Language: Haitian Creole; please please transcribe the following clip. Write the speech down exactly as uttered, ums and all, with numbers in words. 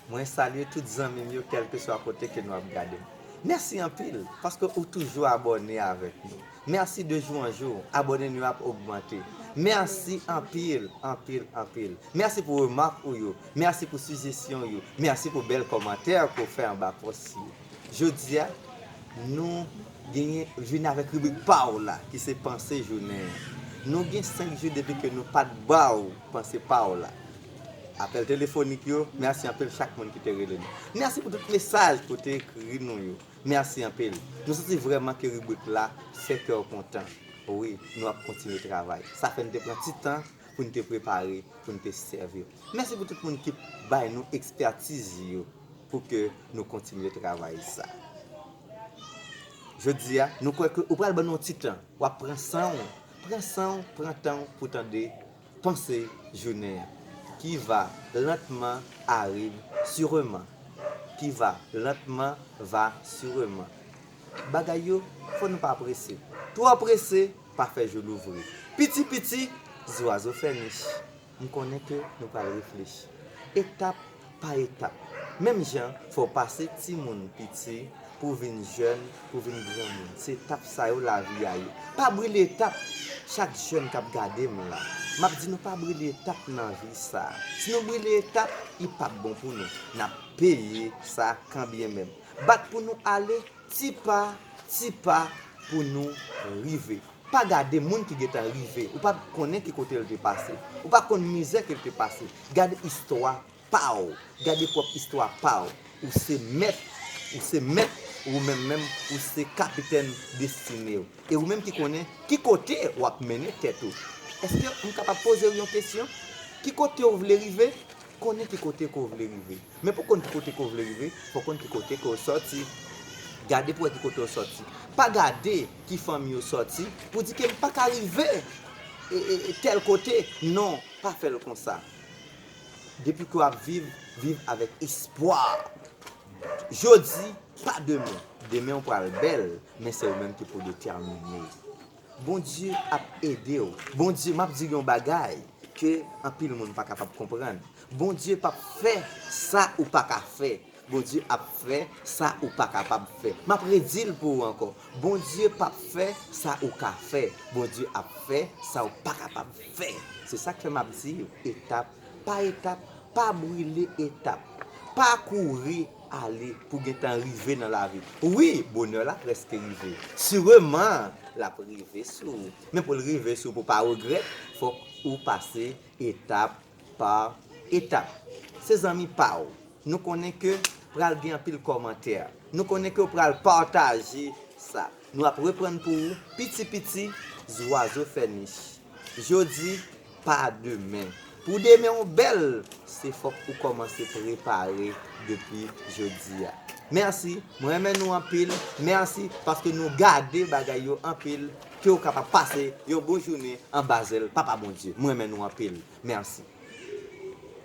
Mwen salye tout zanmi m yo, kèlkeswa kote ke nou ap gade m. Mèsi anpil, paske ou toujou abòne avèk nou. Mèsi de jou an jou, abòne nou ap ogmante. Mèsi anpil, anpil, anpil. Mèsi pou remak ou yo. Mèsi pou sijesyon yo. Mèsi pou bèl kòmantè ke w fè anba pòs yo. Jodi a, nou genyen vin avèk ribrik pa w la, ki se panse jounen an. Nou gen senk jou depi ke nou pa t ba w panse pa w la. Apèl telefonik yo, mèsi anpil chak moun ki te rele nou. Mèsi pou tout mesaj ke w te ekri nou yo. Mèsi anpil. Nou santi vrèman ke ribrik la fè kè w kontan. Wi, nou ap kontinye travay. Sa fè n te pran ti tan pou n te prepare, pou n te sèvi w. Mèsi pou tout moun ki bay nou ekspètiz yo pou ke nou kontinye travay sa. Jodi a, nou kwè ke ou pral ban nou yon ti tan. W ap pran san w, pran san w, pran tan w pou tande panse jounen an. Qui va lentement arrive sûrement. Qui va lentement va sûrement. Bagay yo, fò nou pa prese. Twò prese, pa fè jou louvri. Piti piti, zwazo fè nich. M konnen ke nou pral reflechi. Etap pa etap. Menm jan, fò w pase timoun piti pou w vin jèn, pou w vin granmoun. Se etap sa yo lavi a ye. Pa brile etap. Chak jèn k ap gade m la, m ap di nou pa brile etap nan vi sa. Si nou brile etap, li p ap bon pou nou. N ap peye sa kanbyen menm. Bat pou nou ale, ti pa, ti pa pou nou rive. Pa gade moun ki gentan rive. Ou pa konnen ki kote l te pase. Ou pa konn mizè ke l te pase. Gade istwa pa w. Gade pwòp istwa pa w. Ou se mèt, ou se mèt, ou menm menm, ou se kapitèn destine w. E ou menm ki konnen ki kote w ap mennen tèt ou. Èske m kapab poze w yon kesyon? Ki kote w vle rive? Konnen ki kote ke w vle rive. Men pou konn ki kote ke w vle rive, fò w konn ki kote ke w sòti. Gade pou wè ki kote w sòti. Pa gade ki fanmi w sòti pou di ke m pa ka rive e, e, e, tèl kote. Non, pa fè l konsa. Depi ke w ap viv, viv avèk espwa. Jodi, pa demen. Demen w pral bèl, men se ou menm ki pou detèmine. Bondye ap ede w. Bondye, m ap di yon bagay ke anpil moun pa kapab konprann. Bondye p ap fè sa ou pa ka fè. Bondye ap fè sa ou pa kapab fè. M ap redi l pou ou ankò. Bondye p ap fè sa ou ka fè. Bondye ap fè sa ou pa kapab fè. Se sa k fè m ap di w, etap pa etap, pa brile etap. Pa kouri ale pou gentan rive nan lavi. Wi, bonè la prèske rive. Sireman, l ap rive sou ou. Men pou l rive sou ou, pou w pa regrèt, fòk ou pase etap pa etap. Se zanmi pa w. Nou konnen ke pral gen anpil kòmantè. Nou konnen ke w pral pataje sa. Nou ap reprann pou ou piti piti, zwazo fè nich. Jodi, pa demen. Pou demen w bèl, se fòk ou kòmanse prepare depi jodi a. Mèsi, mwen renmen nou anpil. Mèsi paske nou gade bagay yo anpil, ke w kapab pase yon bon jounen anba zèl Papa Bondye. Mwen renmen nou anpil. Mèsi.